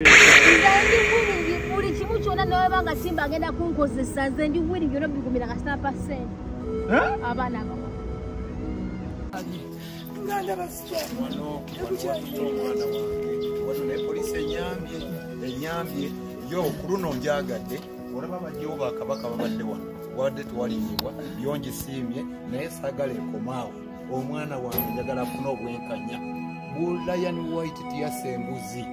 Nze ndi willing buli kimu kyonna neweba Simba agenda kunkozesa, nze ndi willing byonna bigumira kasita mpa ssente. Abaana abo. Wano omwana wange wano ne poliisi enyambye yo ku luno njagadde. Olaba bajjewo bakabaka babadde wano, wadde tewalinyibwa, yo ngisiimye, naye saagala ekomaawo. Omwana wange njagala afune obwenkanya. Brian White tiyassa embuzi.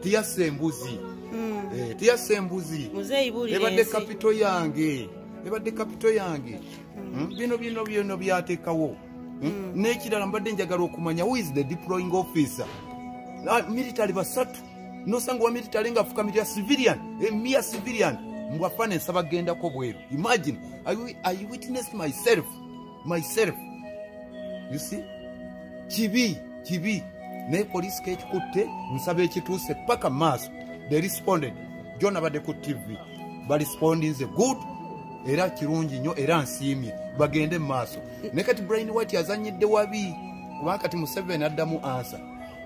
Tiyassa embuzi. Tiyassa embuzi. Ebadde kapito yange. Ebadde kapito yange. Bino bino bino byateekawo. N'ekirala mbadde njagala okumanya who is the deploying officer. Military basatu. Nosanga wa military nga afukamirira civilian, mere civilian. Mbwafane nsaba gendako bweru. Imagine, I witnessed myself. You see? Kibi, kibi. Naye poliisi kekikutte nsaba ekituuse paka maaso. They responded. John abadde ku TV. Barespondinze good, era kirungi nnyo, era nsiimye. Bagende mu maaso. Naye kati Brian White azannyidde wabi. Kubanga kati Museveni addamu ansa.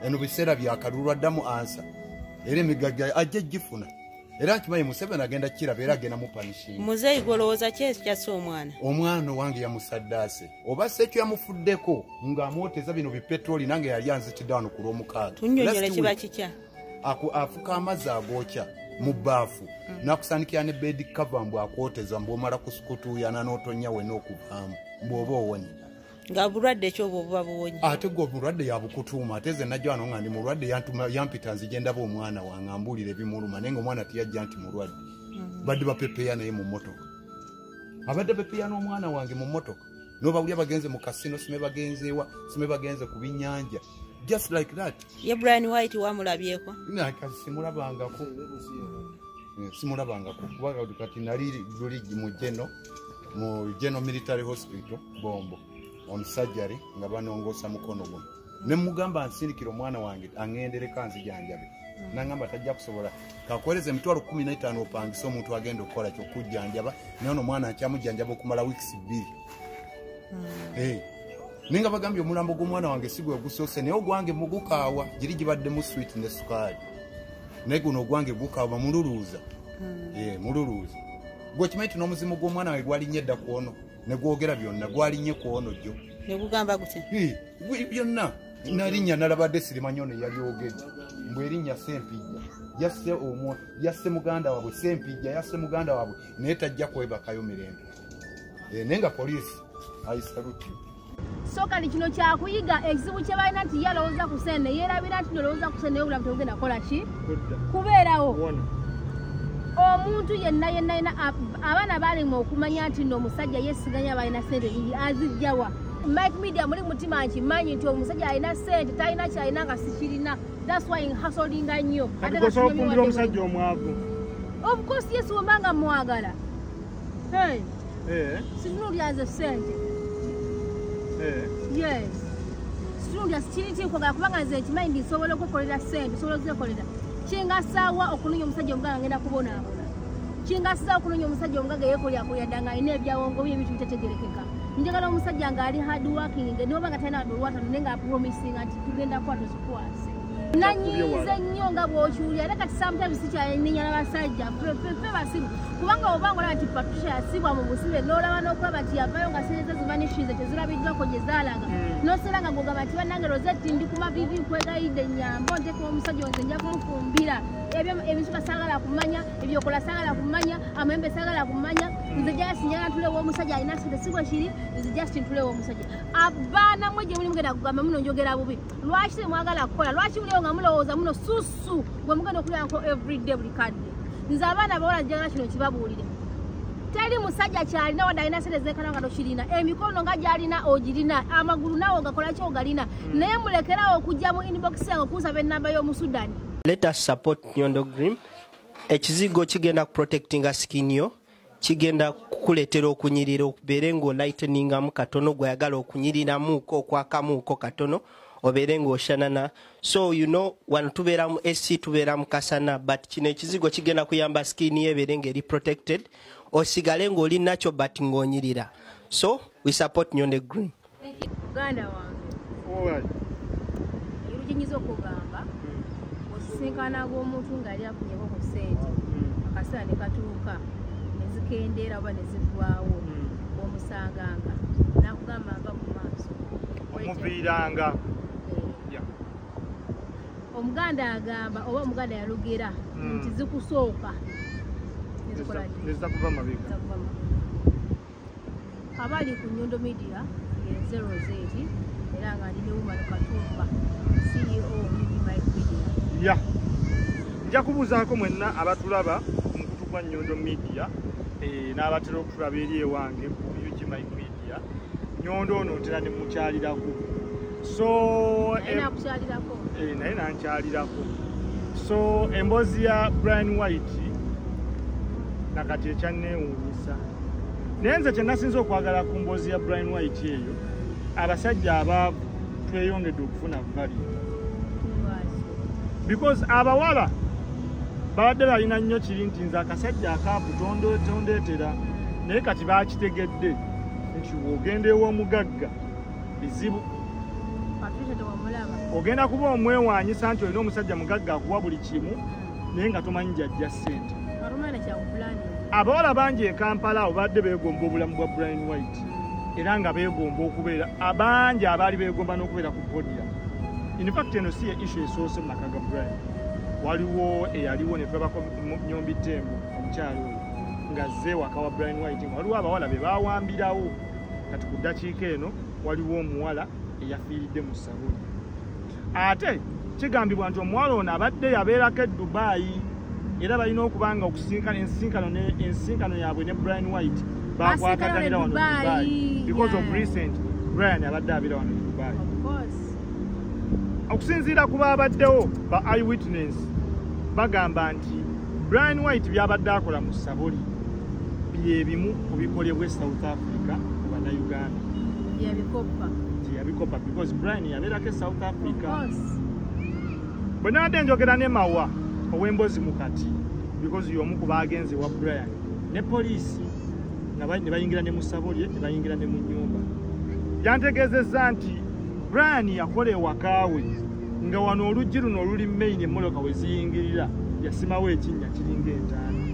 Eno biseera bya kalulu addamu ansa. Era emigagga ajja gifuna. Era nkimanyi Museveni agenda kiraba era agenda mu punishing. Muzeeyi gw'olowooza ki ekyassa omwana? Omwana wange yamusaddaase. Oba si ekyo yamufuddeko ng'amwoteza bino bipetroli nange yali anzitidde wano ku Lwomukaaga. Tunnyonnyole kiba kikya. Afuka amazzi agookya mu bbaafu. N'akusaanikira ne bed cover mbu akwoteza mbu omala kusukutuuyana n'otonnya wenna okuvaamu mbu oba owonye. Nga bulwadde ki obwo buba buwonye? Ate gwe obulwadde yabukutuuma. Ate nze najja wano nga ndi mulwadde, yampita nzije ndaba omwana wange ambuulire ebimuluma, naye ng'omwana teyajja nti mulwadde. Badde bapepeya naye mu mmotoka. Abadde bapepeya n'omwana wange mu mmotoka. N'obawulira bagenze mu kasino, sime bagenze wa, sime bagenze ku binnyanja. Just like that. Ye Brian White wamulabyeko? Kati simulabangako. Simulabangako. Kubanga kati nali luli mu Geno Military Hospital, Bombo. On surgery nga banongosa mukono guno. Ne mugamba nsindikira omwana wange aŋŋendereko anzijanjabe. Nangamba tajja kusobola. Kakuweereza emitwalo 15 opangise omuntu agenda okukola ky'okujjanjaba, naye ono omwana nkyamujjanjaba okumala weeks 2. Naye nga bagambye omulambo gw'omwana wange si gwe gusoose, naye ogwange mugukaawa, giri gibaddemu sweet ne sukaali, naye guno ogwange gukaawa mululuuza. Mululuuza. Gwe kimanyi nti n'omuzimu gw'omwana wange gwalinnye edda ku ono, ne gwogera byonna, gwalinnye ku ono jjo. Ne gugamba gutya? Byonna. Nalinnya nalabadde sirimanyi ono yalyogedde. Mbu erinnya Ssempijja. Yasse muganda waabwe Ssempijja, yasse muganda waabwe, naye tajja kwebakayo mirembe. Naye nga poliisi, I salute you. So kali kino kyakuyiga ekizibu kye balina nti ye alowooza ku ssente, yeerabira nti olowooza ku ssente naye obulamu tebugenda kukola ki? Kubeerawo. Omuntu yenna yenna yenna abaana baalemwa okumanya nti nno omusajja yeesiganya balina ssente nyingi azijjawa. Mike Media muli mutima nkimanyi nti omusajja alina ssente talina kyalina nga sikirina. That's why nhasolinga nnyo. Kati osobola okufumbira omusajja omwavu? Of course yes, wembanga mwagala. Hey. Sinuulya nze ssente. Yes. Sinuulya sikiri nti nkwagala kubanga nze nkimanyi nti nsobola okwekolera ssente, nsobola okuzekolera. Kingasaawa okunoonya omusajja omugagga ngenda kubonaabona. Kingasaawa okunoonya omusajja omugagga yeekolyakolya dda ng'alina ebyawongo bye ebintu bitategeerekeka. Njagala omusajja ng'ali hard working, ne bw'aba nga talina wadde olwataano naye ng'apromisinga nti tugenda kukwata tuzikwase. Nanyiize nnyo nga bw'okiwulira, ate kati sometimes sikyanenya n'abasajja, ffe basiru. Kubanga oba ng'olaba nti Patricia yasibwa mu busibe, n'olaba n'okulaba nti yavaayo nga ssente ze zivanishinze tezirabiddwako gye zaalaga. N'osera nga gw'ogamba nti bannange Rosette ndi ku maviivi nkwegayidde nnyamba onteeke omusajja nze nja kumufumbira. Ebyo ebisuka saagala kumanya, ebyokola saagala kumanya, amayembe saagala kumanya, nze just njagala ntulewo omusajja alina ssente si bwe kiri, nze just ntulewo omusajja. Abaana mmwe gye muli mugenda kugamba muno njogera bubi. Lwaki temwagala kukola? Lwaki muliyo nga mulowooza muno susu gwe mugenda okulyanko everyday buli kadde? Nze abaana abawala njagala kino kibabuulire. Teri musajja kyalina wadde alina ssente zenkana nga tokirina, emikono nga gy'alina ogirina, amagulu naawe ogakola ki ogalina, naye mulekerawo okujja mu inbox yange okunsaba ennamba y'Omusudani. Let us support Nyondo Grim. Ekizigo kigenda protectinga skin yo, kigenda kukuleetera okunyirira obeere ng'olighteningamu katono, gw'oyagala okunyiriramuko okwakamuko katono obeere ng'oshanana. So you know, wano tubeera mu AC, tubeera mu kasana, but kino ekizigo kigenda kuyamba skin yo ebeere ng'eri protected, osigale ng'oli nakyo but ng'onyirira. So we support Nyondo Grim. Muganda wange, ekinyiza okugamba osisinkana gw'omuntu ng'ali afunyeko ku ssente, akaseera ne katuuka ne zikendeera oba ne ziggwaawo, omusanganga n'akugamba nva mu maaso. Omuviiranga. Omuganda agamba oba omuganda yalugera nti zikusooka ne kuva mabega. Abali ku Nyondo Media ye Rosette era nga ndi ne Umar Katumba CEO UG Mike Media. Ya. Nja kubuuzaako mwenna abatulaba ku mukutu gwa Nyondo Media n'abatera okutulaba eri ewange ku UG Mike Media. Nyondo ono ntera ne mukyalirako. So naye nankyalirako. So emboozi ya Brian White nakati ekyanneewuunyisa. Naye nze kye nasinze okwagala ku mboozi ya Brian White eyo, abasajja abaavu tweyongedde okufuna value. Because abawala babadde balina nnyo kiri nti nze akasajja akaavu tondeetera, naye kati baakitegedde nti bw'ogenda ew'omugagga bizibu. Ogenda kuba omwewaanyisa nti olina omusajja mugagga akuwa buli kimu, naye nga tomanyi gy'aggya ssente. Abawala bangi e Kampala awo badde beegomba obulamu bwa Brian White, era nga beegomba okubeera, abangi abaali beegomba n'okubeera ku podium. In fact eno si ye issue esoose mu maka ga Brian. Waliwo eyaliwo ne tulabako Nyombi Tembo omukyala oyo ng'azze ewaka wa Brian White, nga waliwo abawala be baawambirawo. Kati ku ddakiika eno waliwo omuwala eyafiiridde mu sabuli. Ate kigambibwa nti omuwala ono abadde yabeerako e Dubai, era balina okuba nga okusinkana ensinkano yaabwe ne Brian White bakwataganira wano Dubai. Because of recent, Brian abadde abeera wano Dubai. Okusinziira ku baabaddewo ba eyewitness bagamba nti Brian White byabadde akola mu Saboli bye bimu ku bikolebwa e South Africa ku Bannayuganda. Yabikopa because Brian yabeerako e South Africa. Bwe nabadde njogera ne Mawa ow'embozi mu kati, because y'omu ku baagenze wa Brian ne poliisi ne bayingira ne mu Saboli ne bayingira ne mu nnyumba. Yantegeezezza nti Brian yakola ewaka we nga wano oluggi luno oluli main emmotoka we ziyingirira yasimawo ekinnya kiringa entaana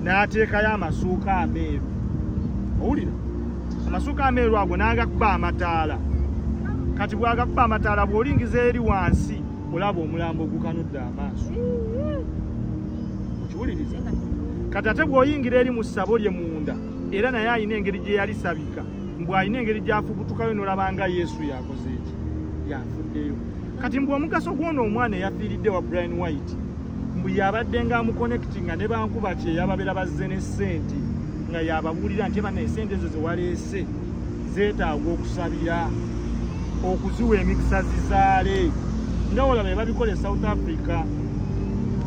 n'ateekayo amasuuka ameeru. Owulira? Amasuuka ameeru ago n'agakuba amataala. Kati bw'agakuba amataala bw'olingiza eri wansi olaba omulambo ogukanudde amaaso. Okiwuliriza? Kati ate bw'oyingira eri mu ssabo lye munda era naye alina engeri gye yalisabika, mbw alina engeri gy'afubutukayo n'olaba nga Yesu yakoze eki, yafuddeyo. Kati mbw omugaso gw'ono omwana eyafiiridde wa Brian White mbu yabadde nga amuconnectinga ne bankuba kye yababeera bazze ne ssente nga yababuulira nti bana essente ezo ze waleese zeetaaga okusabira okuziwa emikisa zizaale nga olaba bye babikola e South Africa.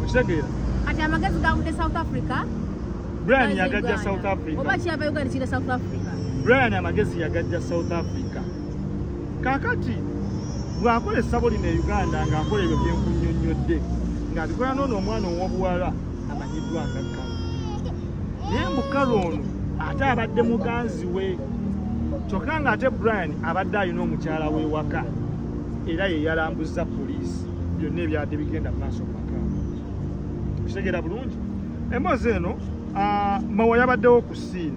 Okitegeera? Kati amagezi gavudde South Africa. Brian yagajja South Africa. Oba kyava Uganda kiri South Africa. Brian amagezi yagajja South Africa. Kaakati bw'akola essabo lino e Uganda ng'akola ebyo bye nkunnyonnyodde ng'abikola n'ono omwana ow'obuwala amanyiddwa nga Karo. Naye mbu Karo ono ate abadde muganzi we, kyokka ng'ate Brian abadde alina omukyala w'ewaka era ye yalambuzza poliisi byonna ebyadde bigenda mu maaso mu maka. Okitegeera bulungi? Emboozi eno Mawa yabaddewo ku siini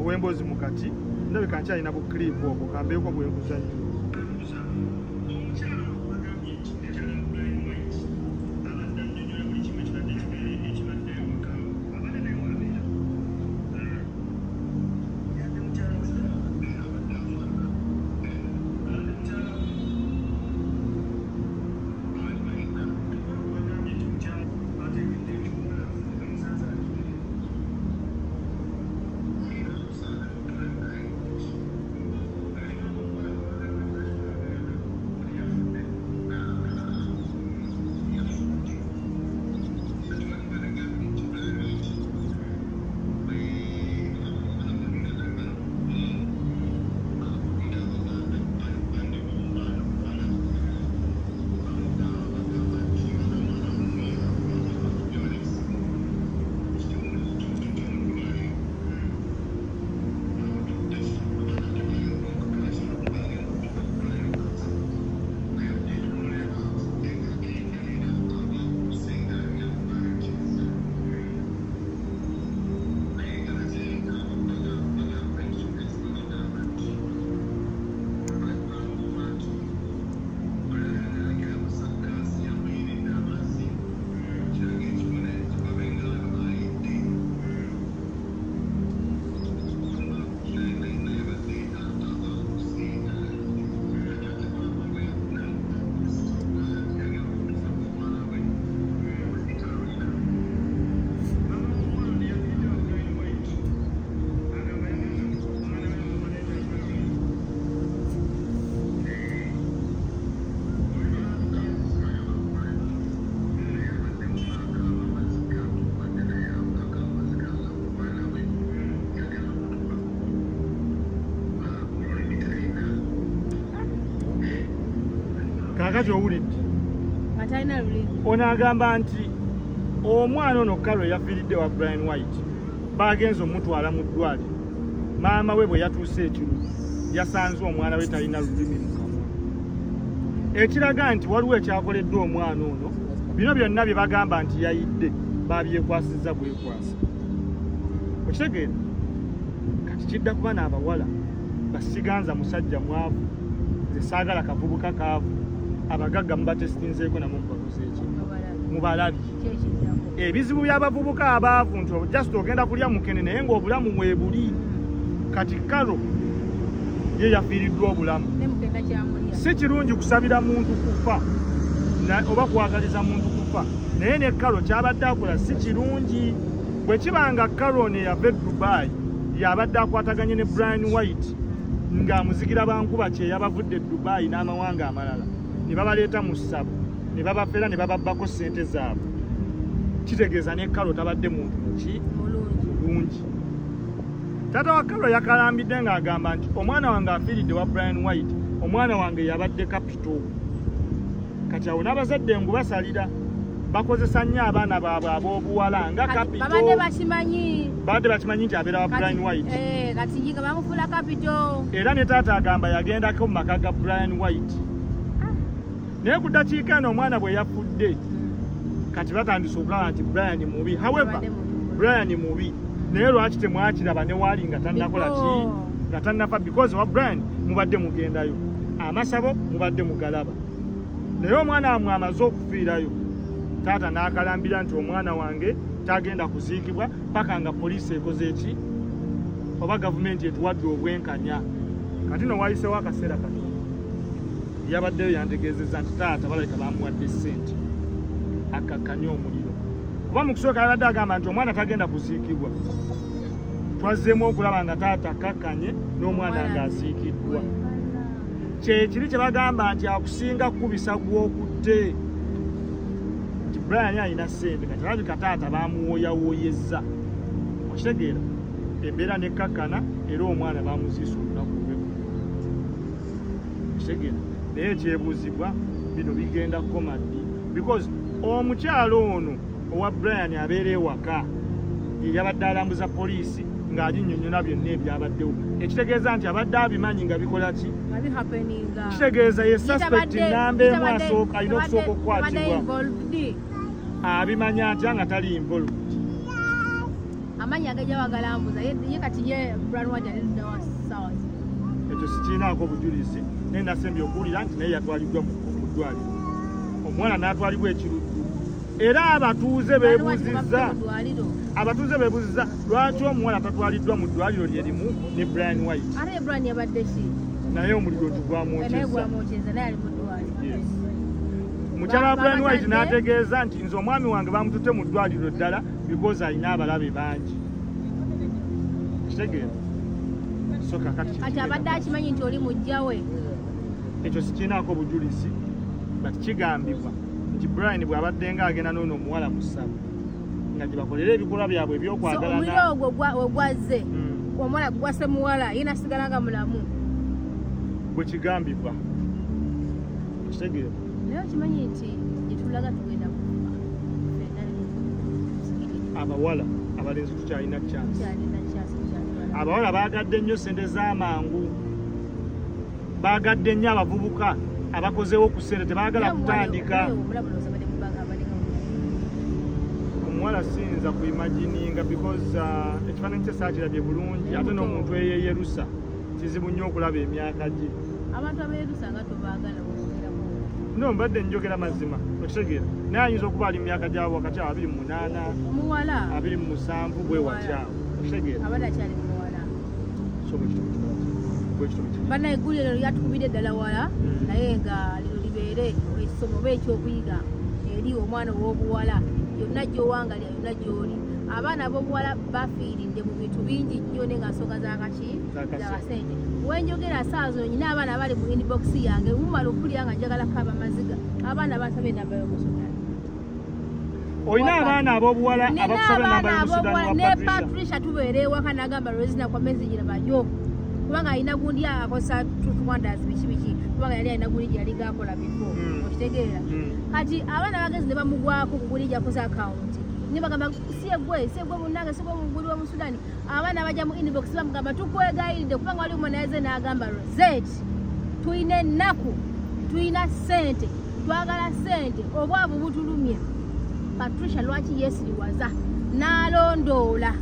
ow'emboozi mu kati ndabika nkyalina bu clip obwo kambeeko bwe nkuzannya. Kaakati owulidde? Ono agamba nti omwana ono Karo yafiiridde wa Brian White bagenze omutwala mu ddwaliro. Maama we bwe yatuuse ekiro yasanze omwana we talina lulimi mu kamwa, ekiraga nti waliwo ekyakoleddwa omwana ono. Bino byonna bye bagamba nti yayidde babyekwasizza bwekwasa. Okitegeera? Kati kidda kuba n'abawala basiganza musajja mwavu, nze saagala kavubuka kaavu, abagagga mubatesitinzeeko namwe mubakoze eki mubalabye. Ebizibu by'abavubuka abaavu nti just ogenda kulya mukene naye ng'obulamu weebuli. Kati Karo ye yafiiriddwa obulamu. Si kirungi kusabira muntu kufa oba kwagaliza muntu kufa, naye ne Karo kyabadde akola si kirungi. Bwe kiba nga Karo ono eyava e Dubai yabadde akwataganye ne Brian White ng'amuzigira bankuba kye yabavudde e Dubai n'amawanga amalala ne babaleeta mu ssabo ne babafera ne bababbako ssente zaabwe, kitegeeza ne Karo tabadde muntu muki mulungi. Taata wa Karo yakalambidde ng'agamba nti omwana wange afiiridde wa Brian White, omwana wange yabadde capital. Kati awo n'abazadde ngu basalira Bakozesa nnyo abaana baabwe ab'obuwala nga Kapito. Babadde bakimanyi. Babadde bakimanyi nti abeera wa Brian White. Kati yiga bamufuula Kapito. Era ne taata agamba yagendako mu maka ga Brian White. Naye ku ddakiika eno omwana bwe yafudde, kati batandise okulaba nti Brian mubi. However, Brian mubi. Naye lwaki temwakiraba ne waali nga tannakola ki? Nga tannafa, because wa Brian mubadde mugendayo. Amasabo mubadde mugalaba. Naye omwana wamwe amaze okufiirayo. Taata n'akalambira nti omwana wange tagenda kuziikibwa paka nga poliisi ekoze eki oba gavumenti etuwadde obwenkanya. Kati no wayiseewo akaseera katono. Yabaddeyo yantegeezezza nti taata balabika bamuwadde ssente akakkanye omuliro. Kuba mu kusooka yabadde agamba nti omwana tagenda kuziikibwa. Twazzeemu okulaba nga taata akakkanye n'omwana ng'aziikiddwa. Kyekiri kye bagamba nti akusinga kukubisa gw'okutte. Nti Brian alina ssente, kati alabika taata bamuwooyawooyezza. Okitegeera? Embeera nekkakkana era omwana bamuziisa olunaku lw'eggulo. Okitegeera? Naye ekyebuuzibwa bino bigenda kukoma ddi? Because omukyalo ono owa Brian abeera ewaka ye yabadde alambuza poliisi ng'aginnyonnyola byonna ebyabaddewo. Ekitegeeza nti abadde abimanyi nga bikola ki? Kitegeeza ye suspect namba emu asooka alina okusooka okukwatibwa. Abimanya atya nga tali involved? Amanyi agajja wagalambuza ye kati ye Brian White alidda wa ssaawa zino. Ekyo sikiinaako bujulizi, naye nasembye okuwulira nti naye yatwaliddwa mu ddwaliro. Omuwala n'atwalibwa ekiruddu. Era abatuuze beebuuzizza. Abatuuze beebuuzizza lwaki omuwala tatwaliddwa mu ddwaliro lye limu ne Brian White. Ate Brian yabadde ki? Naye omuliro Naye gwamwokyeza, naye ali mu ddwaliro. Yes. Mukyala wa Brian White n'ategeeza nti nze omwami wange bamututte mu ddwaliro ddala because alina abalabe bangi. Kitegeera? So kakati Kati abadde akimanyi nti oli muggya we. Ekyo sikiinaako bujulizi, but kigambibwa nti Brian bw'abadde ng'agenda n'ono omuwala mu ssabo nga gye bakolera ebikolwa byabwe eby'okwagalana. Omuliro ogwo ogwazze, omuwala gwase muwala, ye n'asigala nga mulamu. Bwe kigambibwa. Kitegeera? Naye okimanyi nti gye tulaga tugenda kufa. Ffenna Abawala abalenzi tukyalina chance. tukyalina chance, tukyalina. Abawala baagadde nnyo ssente z'amangu. Baagadde nnyo abavubuka abakozeewo ku ssente, tebaagala kutandika. Omuwala siyinza kuimagininga because ekifaananyi kye saakirabye bulungi, ate n'omuntu eyeeyerusa kizibu nnyo okulaba emyaka gye. Abantu abeeyerusa nga tobaagala boogerako. No, mbadde njogera mazima, okitegeera. Naye ayinza okuba ali mu myaka gya wakati awo 28, Muwala. 27 bwe watyo awo. Okitegeera? Abadde akyali muwala. So bwe kityo bwe kityo bwe kiri. Bannaye eggulire lino lyatukubidde ddala wala, naye nga lino libeere essomo oba ekyokuyiga eri omwana ow'obuwala yonna gy'owangalira yonna gy'oli. Abaana ab'obuwala bafiiridde mu bintu bingi nnyo naye nga nsonga z'akaki? Z'akasente. Wenjogera ssaawa zino nnina abaana abali mu inbox yange, mumala okuwulira nga njagala kukaaba maziga. Abaana bansaba ennamba y'omusudani. Olina abaana ab'obuwala abakusaba ennamba y'omusudani wa Ne Patricia? Patricia tubeera ewaka n'agamba Rosina kwa message labayo. Kubanga alina gundi akosa Truth Wonders biki biki, kubanga yali alina gundi gye yali akola before. Okitegeera? Kati abaana bagezi ne bamugwako ku gundi gy'akoze account. Ne bagamba si gwe, si gwe munnange, si gwe muguli wa Musudani. Abaana bajja mu inbox bamugamba tukwegayiridde kubanga wali omwana yazze n'agamba Rosette, tulina ennaku, tulina ssente, twagala ssente, obwavu butulumye. Patricia lwaki yeesiriwaza n'alondoola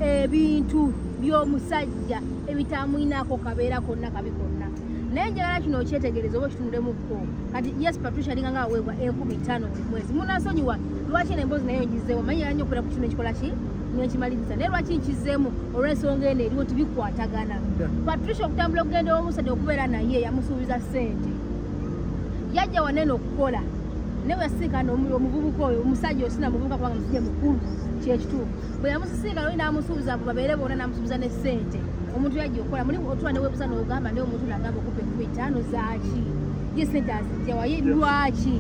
ebintu by'omusajja ebitamwinaako kabeera konna kabi konna. Naye njagala kino okyetegereze oba okitunulemu-kko. Kati yes, Patricia alinga nga aweebwa 5,000 buli mwezi. Munansonyiwa lwaki eno emboozi nayo ngizzeemu? Manyi njagala nnyo okubeera ku kino ekikola ki? Nkimaliriza. Naye lwaki nkizzeemu? Olw'ensonga eno eriwo tibikwatagana. Patricia okutambula okugenda ew'omusajja okubeera naye yamusuubiza ssente. Yajja wanene okukola. Naye bwe yasisinkana omuvubuka oyo, omusajja oyo sina muvubuka kubanga musajja mukulu, kyekituufu. Bwe yamusisinkana oli n'amusuubiza mbu babeere bonna n'amusuubiza ne ssente. Omuntu yajja okukola, muli otula ne weebuuza n'ogamba naye omuntu n'agamba okupa 5,000 zaaki? Ye ssente azijja wa? Ye lwaki?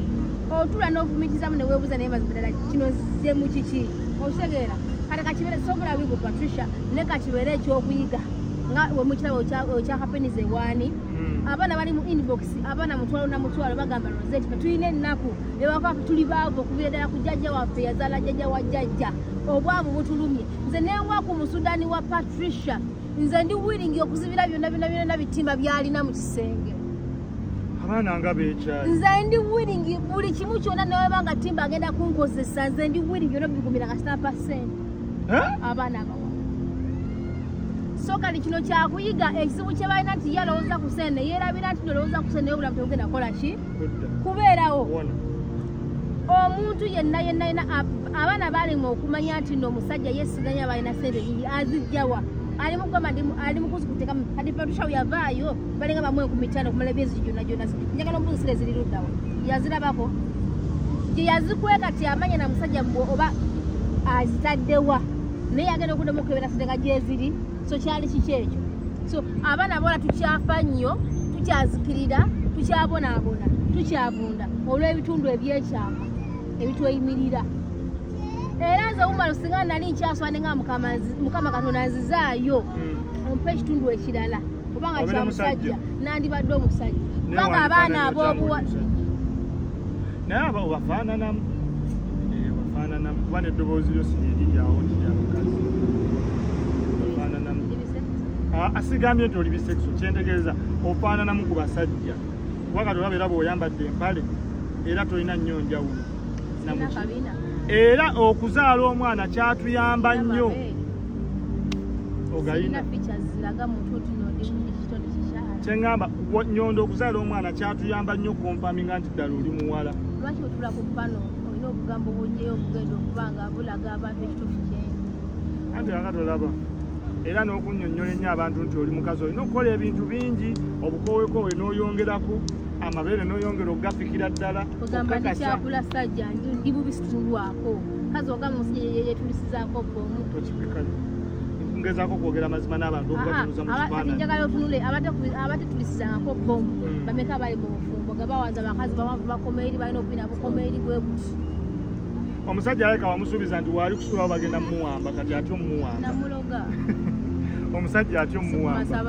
Otula n'ofumiitirizamu ne weebuuza naye mazima ddala kino nzize mu kiki? Okitegeera? Kale kakibeere sobola wigu Patricia, ne kakibeere ekyokuyiga Nga we mukiraba okyakapeniza ewaani. Abaana bali mu inbox, abaana mutwalo na mutwalo bagamba Rosette ffe tulina ennaku, ewaka tuli baavu okuviira ddala ku jjajja waffe yazaala jjajja wa jjajja, obwavu butulumye. Nze nenwa ku Musudani wa Patricia, nze ndi willing okuzibira byonna byonna byonna bitimba byalina mu kisenge. Abaana nga beekyayi. Nze ndi willing buli kimu kyonna neweba nga timba agenda kunkozesa, nze ndi willing byonna bigumira kasita percent. Abaana abawa. So kali kino kyakuyiga ekizibu kye balina nti ye alowooza ku ssente, yeerabira nti olowooza ku ssente obulamu tebugenda kukola ki? Kubeerawo. Omuntu yenna yenna yenna abaana balimu okumanya nti nno omusajja yeesiganya balina ssente nyingi azijjawa. Ali mugamba ali mukuzikuteekamu kati Patricia we yavaayo balinga bamuwe 50 okumala emyezi gyonna gyonna. Njagala ombuuze ssente ziri luddawa. Yazirabako. Gye yazikweka ti amanya na musajja oba azitaddewa. Naye agenda okuddamu okukebera ssente nga gyeziri. So kyali kiki ekyo? So abaana abawala tukyafa nnyo, tukyazikirira, tukyabonaabona, tukyavunda olw'ebitundu ebyekyama ebitweyimirira. Era nze Umar singa nali nkyaswa nga Mukama Katonda nzizaayo ompe ekitundu ekirala kubanga kya musajja nandibadde omusajja kubanga abaana ab'obuwala naye abo obafaananamu obafaananamu kuba n'eddoboozi lyo si lyeriryawo nti lya bakazi obafaananamu. Asigambye nti oli bisexual, kyentegeeza ofaananamu ku basajja kuba kati olaba era bw'oyambadde empale era tolina nnyo njawulo. Era okuzaala omwana kyatuyamba nnyo. Ogayina. Kyengamba Nyondo okuzaala omwana kyatuyamba nnyo konfaminga nti ddala oli muwala. Lwaki otula ku pano olina obugambo bw'oggyeyo obugenda okuba nga bulaga abantu ekituufu kyendi? Anti kakati olaba era n'okunnyonnyola ennyo abantu nti oli mukazi olina okukola ebintu bingi, obukowekowe n'oyongerako, amabeere n'oyongera okugafikira ddala. Ogamba ndi kyakula sajja ndi bubi situlwako. Kazi ogamba omusajja yeetulisizaako bbomu. Tokipikayo. Ngezaako kwogera amazima n'abantu okugatunuza mu kifaananyi. Njagala otunule abatetulisizangako bbomu bameka bali mu bufumbo nga bawaza abakazi bawanvu bakoma eri balina obubina bukoma eri bwe buti. Omusajja aleka wamusuubiza nti waali kusulawo bagenda mumuwamba kati atya omumuwamba. Namuloga. Omusajja atya omuwamba.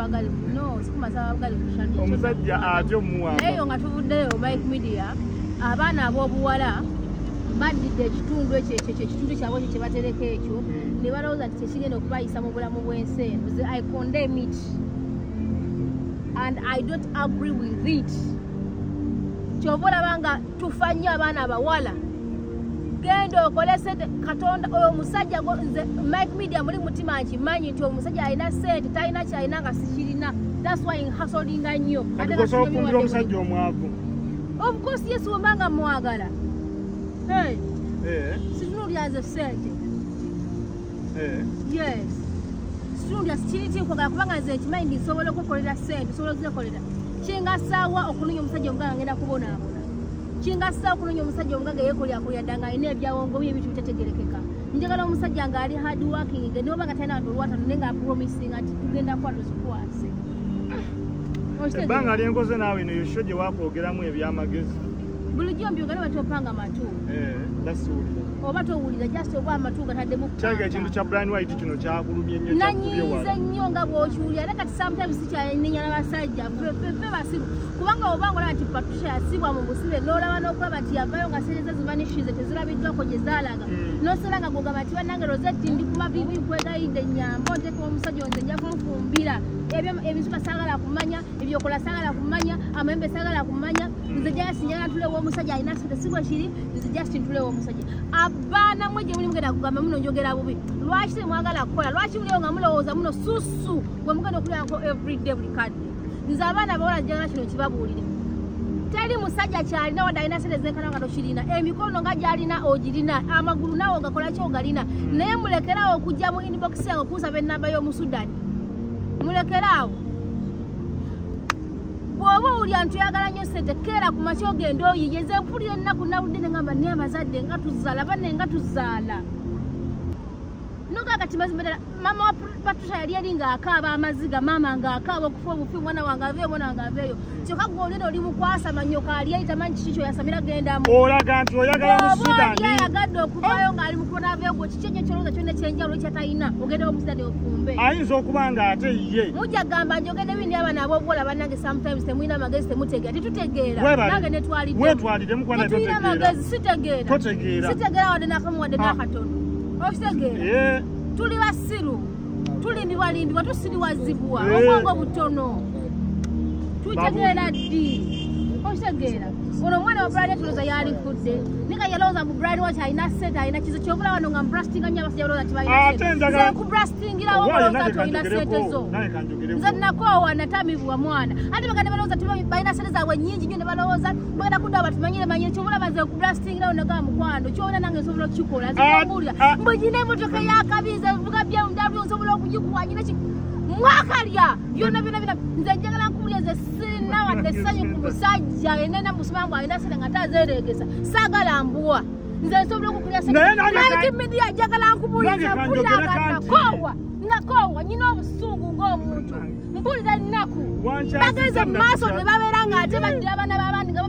Omusajja atya omuwamba. Naye nga tuvuddeyo Mike Media, abaana ab'obuwala baddidde ekitundu ekyo ekitundu kyabwe ekyo kye batereka ekyo ne balowooza nti tekigenda okubayisa mu bulamu bw'ensi eno. Nze I condemn it and I don't agree with it. Kyova olaba nga tufa nnyo abaana abawala. Genda okole ssente Katonda oyo omusajja nze Mike Media muli mutima nkimanyi nti omusajja alina ssente talina kyalina nga sikirina. That's why nhasolinga nnyo. Kati osobola okufumbira omusajja omwavu? Of course yes, wembanga mwagala. Hey. Situnuulira nze ssente. Yes. Situnuulira sikiriti nkwagala kubanga nze nkimanyi nti nsobola okwekolera ssente, nsobola okuzeekolera. Kingasaawa okunoonya omusajja omugagga ngenda kubonaabona. Kingasaawa okunoonya omusajja omugagga yeekolerakolera dda ng'alina ebyawongo bye ebintu bitategeerekeka. Njagala omusajja ng'ali hard working ne oba nga talina bantu olwataano naye nga apromisinga nti tugenda kuba tuzikwase. Ebbanga lyenkoze naawe eno yo gye waakwogeramu ebyamagezi. Bulijjo mbyogera batopanga matu. Nasiwulira. Oba towulira just oba amatu gataddemu. Kyalabika ekintu kya Brian White kino kyakulumye nnyo kyakubye wala. Nanyiize nnyo nga bw'okiwulira era kati sometimes sikyanenya n'abasajja ffe basiru kubanga oba ng'olaba nti Patricia yasibwa mu busibe n'olaba n'okulaba nti yavaayo nga ssente ze zivanishize tezirabiddwako gye zaalaga. N'osala nga gw'ogamba nti bannange Rosette ndi ku maviivi nkwegayidde nnyamba onteeke omusajja nze nja kumufumbira. Ebisuka saagala kumanya, ebyokola saagala kumanya, amayembe saagala kumanya, nze just njagala ntulewo omusajja alina ssente si bwe kiri, nze just ntulewo omusajja. Abaana mmwe gye muli mugenda kugamba muno njogera bubi. Lwaki temwagala kukola? Lwaki muliyo nga mulowooza muno susu gwe mugenda okulyako everyday buli kadde? Nze abaana abawala njagala kino kibabuulire. Teri musajja kyalina wadde alina ssente zenkana nga tokirina, emikono nga gy'alina ogirina, amagulu naawe ogakola ki ogalina, naye mulekeraawo okujja mu inbox yange okunsaba ennamba y'Omusudani. Mulekeraawo. Bw'oba owulira nti oyagala nnyo ssente keera ku makya ogende oyiye. Nze mpulira ennaku nawulidde ne ngamba naye abazadde nga tuzaala, banne nga tuzaala. Noga kati mazima ddala mama wa Patricia yali eri ng'akaaba amaziga, maama ng'akaaba okufa obufi, omwana wange aveeyo, omwana wange aveeyo. Kyokka gwe olina oli mukwasa manyoka ali eri tamanyi kiki kyoyasamira gendamu. Olaga nti oyagala Musudani. Oba oli ayagadde okuvaayo ng'ali mu kuba n'aveeyo gwe kiki ekyo ky'olowooza kyonna eky'enjawulo kyatalina ogenda Omusudani ofumbe. Ayinza okuba ng'ate ye. Mujja kugamba njogedde bindi abaana ab'obuwala bannange sometimes temulina magezi temutegeera. Tetutegeera. Nange netwalidde. Wetwaliddemu kuba naye Tetulina totegeera. magezi sitegeera. Totegeera. Sitegeera wadde n'akamu wadde n'akatono. Okitegeera. Tuli basiru, tulimbibwalimbibwa, tusiriwazibwa, obwongo butono. Tutegeera ddi? Okitegeera. Ono omwana wa Brian tulowooza yalifudde. Nika yalowooza mu Brian White alina ssente, alina kizibu ky'obula wano nga mbrastinga nnyo abasajja balowooza nti balina ssente. Nze nkubrastingirawo balowooza nti olina ssente zo. Nze nakoowa natamibwa mwana. Ate baganda balowooza nti balina ssente zaabwe nnyingi nnyo ne balowooza bagenda kudda batumanyire manyire ky'obulaba nze nkubrastingirawo nagamba mukwano ky'olina nange nsobola okukikola. Nze tombuulira. Mbu nnyina emmotoka ey'akabi nze nvuga BMW nsobola okugikuwa nnyina ki mwakalya byonna byonna byonna. Nze njagala nkubuulire nze sirina wadde essanyu ku musajja yenna musoma mbu alina ssente nga tazeereegesa. Saagala mbuwa. Nze nsobola okukulya ssente. Mike Media njagala nkubuulire nze mpulira nga nakoowa. Nakoowa nnyina obusungu ng'omuntu. Mpulira ennaku. Bagenze mu maaso ne babeera ng'ate baddira abaana b'abandi nga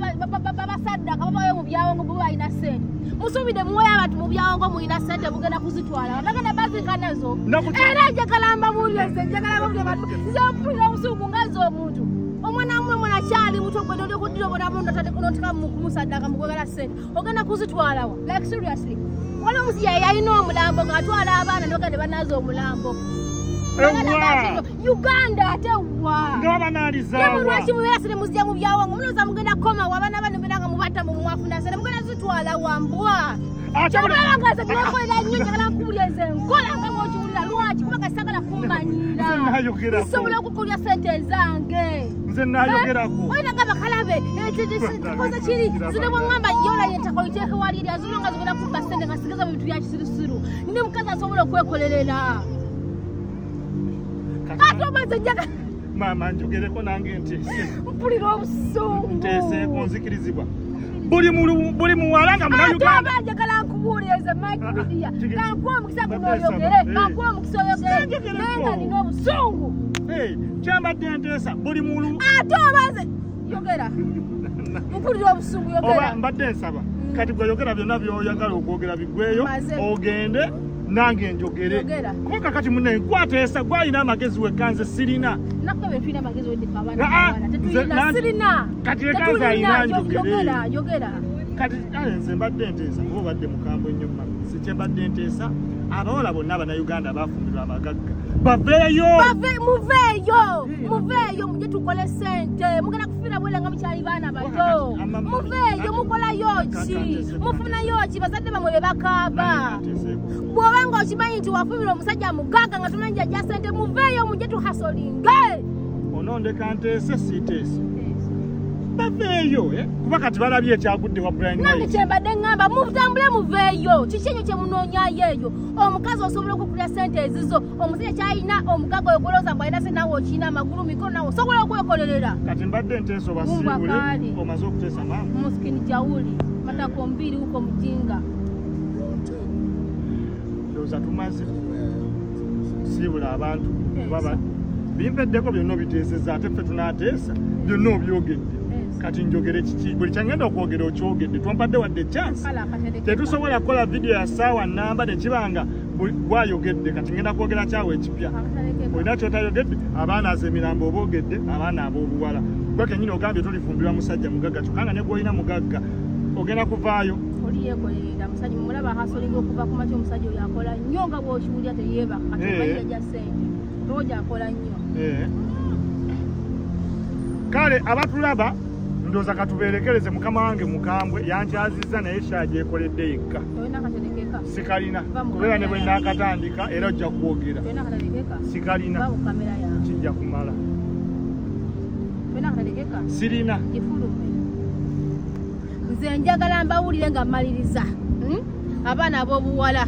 babasaddaka babayo mu byawongo bo balina ssente. Musuubidde muweeyo abantu mu byawongo mulina ssente mugenda kuzitwala. Bagenda baziika nazo. Era njagala mbabuulire nze njagala mbabuulire bantu. Nze mpulira obusungu nga nze omuntu. Omwana mmwe mwana akyali muto gwe n'olyoka oddira obulamu n'oteeka mu kumusaddaka mu kwagala ssente. Ogenda kuzitwala wa? Like seriously. Waliwo omusajja yalina omulambo ng'atwala abaana ne bagenda ne banaaza omulambo. Uganda ate wa? Nga lwaki mubeera ssente muzijja mu byawongo? Mulowooza mugenda kukomawo abaana bano mbeera nga mubatta mu mwafuna ssente mugenda zitwala wa mbwa? Ky'olaba nga nze neekolera nnyo njagala nkubuulire nze nkola nga bw'okiwulira. Lwaki? Kubanga saagala kummanyiira. Nsobola okukulya ssente ezange. Nze naayogerako. Olina nga bakalabe kikoze kiri nze ne bwe ŋŋamba yola y'ettaka oliteeke wali eri azino nga zigenda kubba ssente nga sigeza mu bintu bya kisirusiru. Ndi mukazi asobola okwekolerera. Ate omaze njagala maama njogereko nange nteese. Mpulira obusungu. Nteeseeko nzikirizibwa. Buli muwala nga Munnayuganda. Ate oba njagala nkubuulire nze Mike Media. Kankuwe omukisa guno oyogere. Kankuwe omukisa oyogere. Naye nga nina obusungu. Kyambadde nteesa buli mulu. Ate oba nze yogera. Mpulira obusungu yogera. Oba mbadde nsaba. Kati gwe yogera byonna by'oyagala okwogera biggweeyo ogende nange njogere. Kuba kakati munne nkwateesa gw'alina amagezi wekka nze sirina. Nakubye tulina amagezi wedde ffe abaana abawala. Tetulina sirina. Kati leka nze alina njogere. Yogera yogera. Kati ale nze mbadde nteesa kuba obadde mukambwe nnyo mama. Nze kye mbadde nteesa abawala bonna Abannayuganda abafumbirwa abagagga baveeyo. Muveeyo. Muveeyo mujje tukole ssente. Mugenda kufiira bwera nga mukyali baana bato. Muveeyo mukolayo ki? Mufunayo ki? Bazadde bammwe be bakaaba. Bw'oba ng'okimanyi nti wafumbirwa omusajja mugagga nga tomanyi gy'aggya ssente muveeyo mujje tuhasolinge. Onondeka nteese siiteese. Baveeyo kuba kati balabye ekyagudde wa Brian White. Nange kye mbadde ŋŋamba mutambule muveeyo. Kiki ekyo kye munoonyaayo eyo? Omukazi osobola okukulya ssente ezizo. Omusajja ky'alina omugagga oyo gw'olowooza mbu alina ssente naawe okirina amagulu mikono naawe osobola okwekolerera. Kati mbadde nteesa obasiibule omaze okuteesa maama. Muskini jawuli matako mbiri huko mjinga. Ndowooza tumaze siibula abantu kuba bimpeddeko byonna obiteesezza ate ffe tunaateesa byonna obyogedde. Kati njogere kiki? Buli kyangenda okwogera okyogedde twampadde wadde chance. Tetusobola kukola vidiyo ya ssaawa nnamba ne kiba nga gwayogedde. Kati ngenda kwogera kyawe ekipya. Olina ky'otayogedde abaana az'emirambo oboogedde abaana ab'obuwala. Gwe kennyini ogambye tolifumbirwa musajja mugagga kyokka nga ne gw'olina mugagga ogenda kuvaayo. Oli yeekolerera musajja mumulaba ahasolinga okuva ku makya omusajja oyo akola nnyo nga bw'okiwulira teyeebaka kati omanyi yajja ssente. Oja akola nnyo. Kale abatulaba ndowooza katubeerekereze mukama wange mukambwe yankyazizza naye kyagyekoledde yekka. Sikalina kubeera ne bwe nnaakatandika era ojja kwogera. Sikalina kijja kumala. Sirina. Nze njagala mbawulire nga mmaliriza. Abaana ab'obuwala.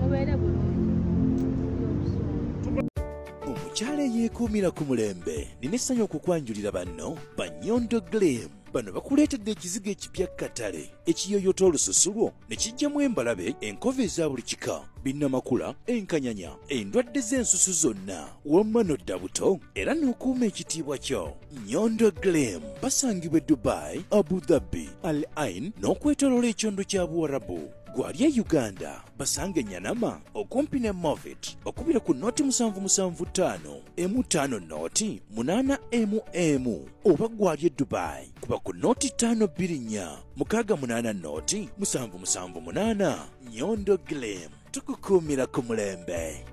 Mubeere bulungi. Omukyala eyeekuumira ku mulembe, nina essanyu okukwanjulira banno Banyondo Glim. Bano bakuleetedde ekizigo ekipya katale ekiyoyota olususu lwo ne kijjamu embalabe, enkovu eza buli kika, binnamakula, enkanyanya, endwadde z'ensusu zonna, wamma nodda buto era n'okuuma ekitiibwa kyo. Nyondo Glim basangibwa e Dubai, Abu Dhabi, Al Ain n'okwetooloola ekyondo kya Buwarabu. Gwali e Uganda basange Nyanama okumpi ne Movit, okubira ku noti 775 50 noti 8 mm, oba gwali e Dubai kuba ku noti 524 68 noti 778. Nyondo Glim, tukukuumira ku mulembe.